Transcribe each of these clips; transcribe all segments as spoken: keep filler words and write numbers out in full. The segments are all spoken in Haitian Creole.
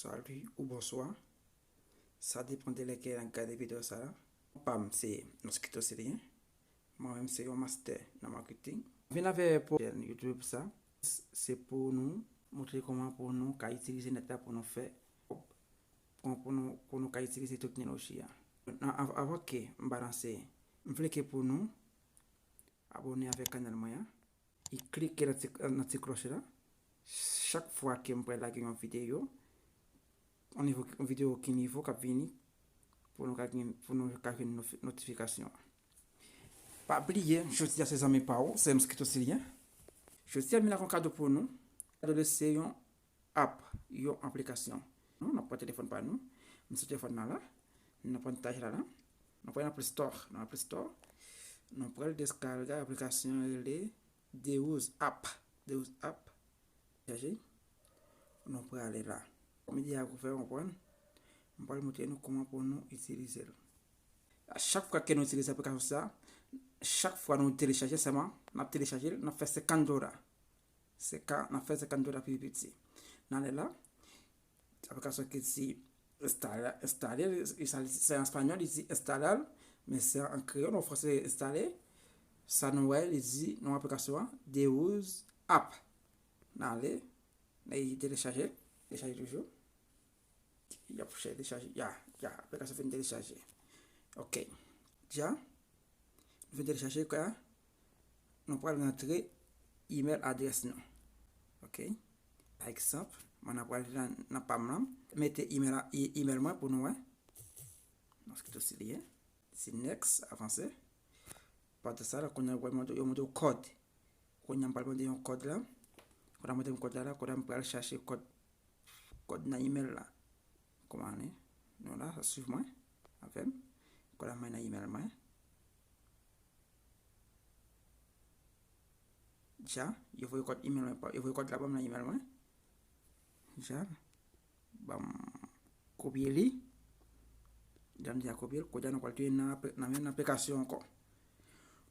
Salut ou bonsoir. Sa depann de lè ke n ap gade videyo sa la. Non pa m se Mosquito Célien. Mwen menm se yon master nan marketing. Vin avè pou YouTube sa, se pou nou montre kòman pou nou ka itilize nèt la pou nou fè, pou, pou nou, pou nou ka itilize teknoloji a. Nan, av-, avan ke m balanse, m vle ke pou nou abòne avèk kanal mwen an. E klike nan ti, nan ti klòch la. Chak fwa ke m pral lage yon videyo, yon nivo, yon videyo ki nouvo k ap vini, pou nou ka gen, pou nou ka jwenn nofi-, notifikasyon. Pa bliye, jodi a se zanmi pa ou, se Mosquito Célien. Jodi a, m vin ak yon kado pou nou. Kado de se yon app, yon aplikasyon. Nou, n ap pran telefòn pa nou. M sou telefòn nan la. N ap pran taj la la. N ap pran nan Play Store. Nan Play Store. Nou pral deskarga aplikasyon rele Deuz App. Deuz App. Chache. Nou prale la. Kòm m di a pou fè konprann, m pral montre nou kòman pou nou itilize l. A chak fwa ke nou itilize aplikasyon sa, chak fwa nou telechaje sèlman, n ap telechaje l, n ap fè senkant dola. Se ka, n ap fè senkant dola pi piti. N ale la, aplikasyon ki di enstale, enstale, li, li, sa, se an espanyòl, li di instalar, men se an kreyòl, an fransè, enstale. Sa nou wè, li di, non aplikasyon an, Deuz App. N ale, li telechaje, telechaje toujou. Y ap chèche telechaje, ya, ya, aplikasyon fin telechaje. Ok. Dja, nou fin telechaje, kwa, nou pral rantre email adrès nou. Ok. Pa egzanp, mwen nan pral nan, nan pa m lan, mete email a, e-, email mwen pou nou wè. Mosquito Célien. Se next, avanse. Pandan sa la, kounye a, yo mande, yo mande w kòd. Kounye a, m pral mande yon kòd la. Kounye a, mande m kòd la, la, kounye a, m pral chache kòd, kòd nan email la. Kòman li? Nou la, swiv mwen, avè m. Kòd la, mwen nan email mwen. Dja, yo voye kòd email mwen, yo voye kòd la ban m nan email mwen. Dja, ban m kopye li. Jan m di a kopye l, kounye a nou pral tounen nan apli-, nan menm aplikasyon ankò.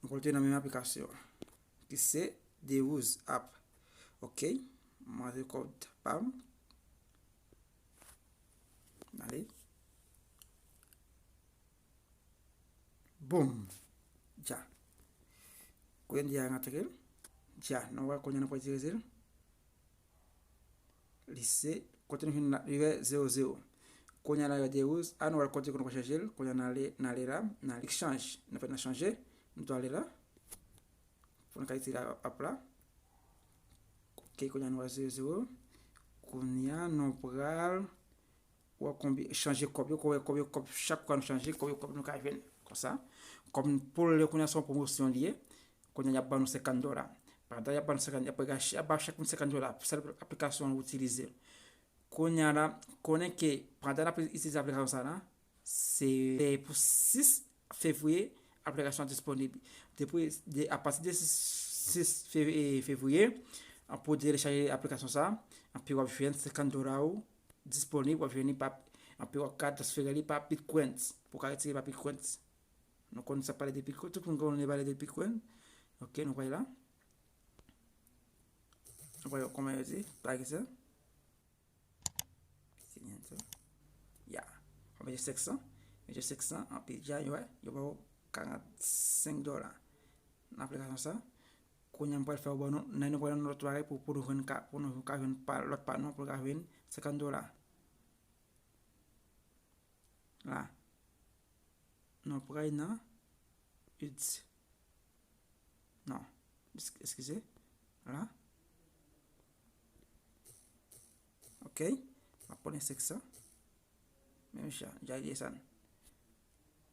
Nou pral tounen nan menm aplikasyon. Ki se Deuz App. Ok. Mwen se kòd pa m. Ale. Boum. Dja. Kounye a rantre l. Dja. Nou wè kounye a nou pral itilize l. Li se, kote nou jwenn la, li wè zewo zewo. Kounye a la, yo Deuz, a nou wè kote ke nou pral chanje l. Kounye a n ale, n ale la, n ale chanj. Nou fè n chanje, nou tou ale la. Pou nou ka itilize app la. Ok, kounye a nou wè zewo zewo. Kounye a nou pral wè konbyen, chanje kòb yo, konbyen, konbyen kòb, chak fwa nou chanje, konbyen kòb nou ka jwenn. Konsa, kòm pou lè kounye a se yon pwomosyon li ye, kounye a y ap ban nou senkant dola. Pandan y ap ban nou senkant, y ap, y ap ba chak moun senkant dola pou sèl aplikasyon ou itilize. Kounye a la, konnen ke pandan n ap itilize aplikasyon sa la, se pou sis fevriye, aplikasyon an disponib. Depi, de, apati de sis, sis fevriye, pou telechaje aplikasyon sa, anpi w ap jwenn senkant dola ou disponib, w ap jwenn li pa, anpi w ap ka transfere li pa Bitcoin. Pou w ka retire pa Bitcoin. Nou konn sa pale de Bitcoin, tout moun konn pale de Bitcoin. Ok, nou pral la. Nou pral kòman yo di, pa egzanp. Signature. Ya. Ou mete senk san. Mete senk san, anpi dja, yo, yo ba w karannsenk dola. Nan aplikasyon sa, kounye a m pral fè w ban nou, nan nou pral nan lòt bagay pou, pou nou jwenn ka, pou nou ka jwenn pa, lòt pa nou, pou nou ka jwenn senkant dola. La. Nou pral nan Uds. Non. Esk-, eskize. La. Ok. M ap pran senk san. Men mesye, dja desann.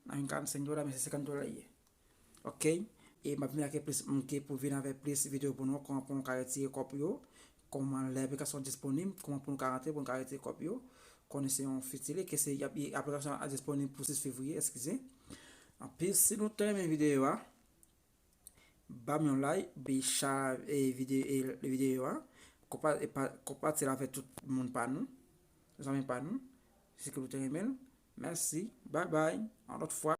Nan yon karannsenk dola, men se senkant dola li ye. Ok. E m ap vin ak plis, m ke pou vin avèk plis videyo pou nou, kòman pou nou ka retire kòb yo, kòman lè aplikasyon disponib, kòman pou nou ka rantre, pou nou ka retire kòb yo. Konnen se yon fitile, ke se, y ap, aplikasyon an disponib pou sis fevriye, eskize. Anpi, si nou te renmen videyo a, ba m yon like, bi cha, e, vide-, e, videyo a, konpa-, e pa, konpati l avèk tout moun pa nou, zanmi pa nou, si ke nou te renmen l. Mèsi, bye bye, yon lòt fwa.